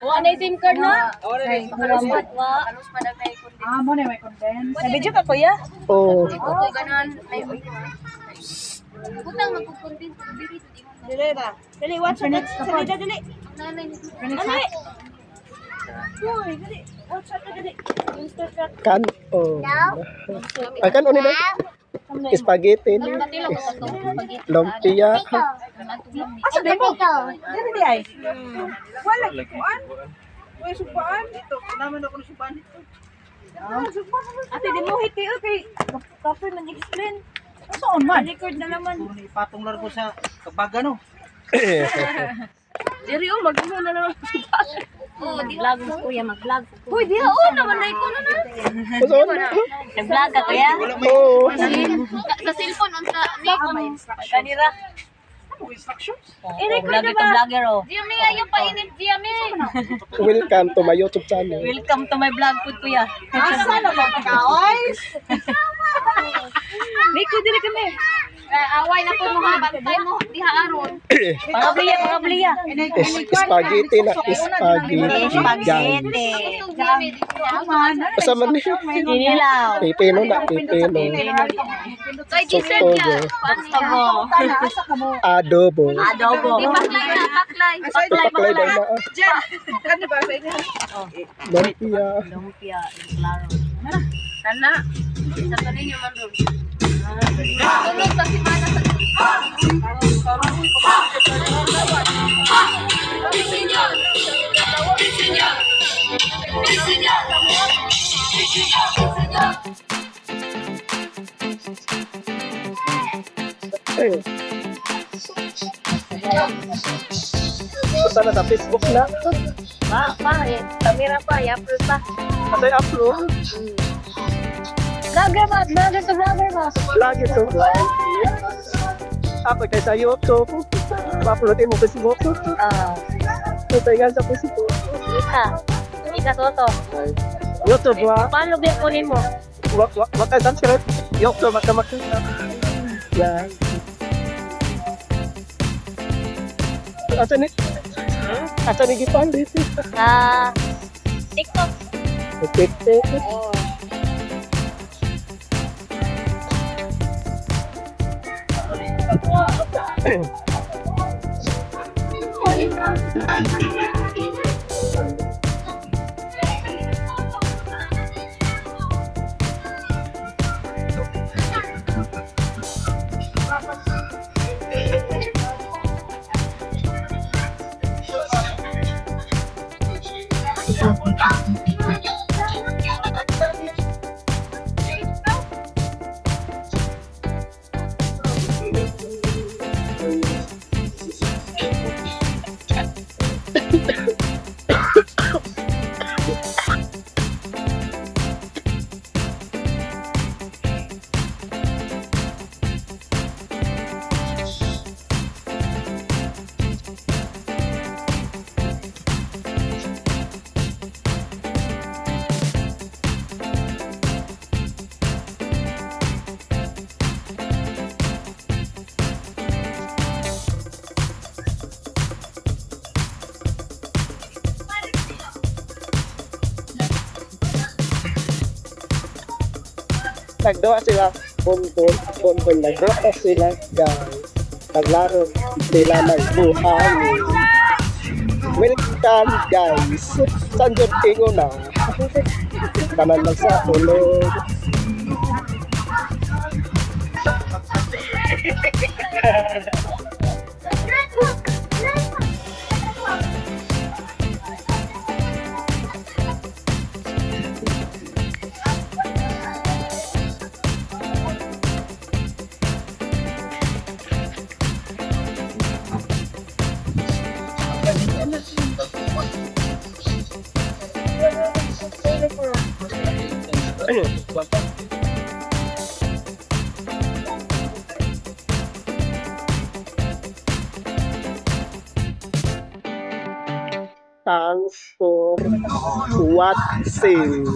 Wa na SIM card na. Wa. Ah, mo na may condense. Nabidyo ka, kuya? Oh. Butang magkukuntin diri di mo. Dili ba? Dili, watch out. Dili, dili. Nanay ni Dili. Uy, dili. Watch out, dili. Mr. Cat. Kan oh. Ay, kan ni na? Spaghetti ni. Lumpia. Asa di mo? Dili di ay. Wala kuan. Uy, sumpaan dito. Naman ako ng sumpaan dito. Ate, di mo hiti okay. Kapoy man explain. Saan man? Record na naman. Ipatong laro ko sa kabaga no. Diri oh, mag-imo na naman. Oh, di Vlog mo kuya, mag-vlog. Uy, di oh naman na ko na na. Uson? Nag-vlog ka kuya? Oh. Sa cellphone unsa ni Kanira. Ano instructions? I-record na ba? Vlogger oh. Jimmy ayo painit Jimmy. Welcome to my YouTube channel. Welcome to my vlog po kuya. Asa na ba kaoys? Nico, dili kami. Away na po mo ha, bantay mo diha aron. Pangabliya, pangabliya. Spaghetti na spaghetti, guys. Gusto Jimmy dito. Asa man ni? Inilaw. Pipino na, pipino. Kay dessert ya. Togo. Asa ka mo? Adobo. Adobo. Di paklay na, paklay. Paklay daw na. Jen, kan ba sa inyo? Lumpia. Lumpia, klaro. Tana. Sa kaninyo man ron. Tulog sa simana sa Basta na sa Facebook na. Pa, pa, eh. Kamera pa, i-upload pa. Asay upload. Vlogger ba? Vlogger to vlogger ba? Lagi to vlog. Ako kay sa YouTube. Pa-upload mo Facebook. Ah, Tutay sa Facebook. Ika. Ika Soto. YouTube wa. Paano ba kunin mo? Wa wa wa kay subscribe. YouTube maka makita. Yan. Asa ni? Asa ni gipalit? Ah, TikTok. TikTok. Oh. Nagdawa sila bonbon, bonbon nagdawa sila guys. Naglaro sila nagbuhangin. Welcome guys. San Tingo na. Tanan lang sa ulog. Thanks for watching.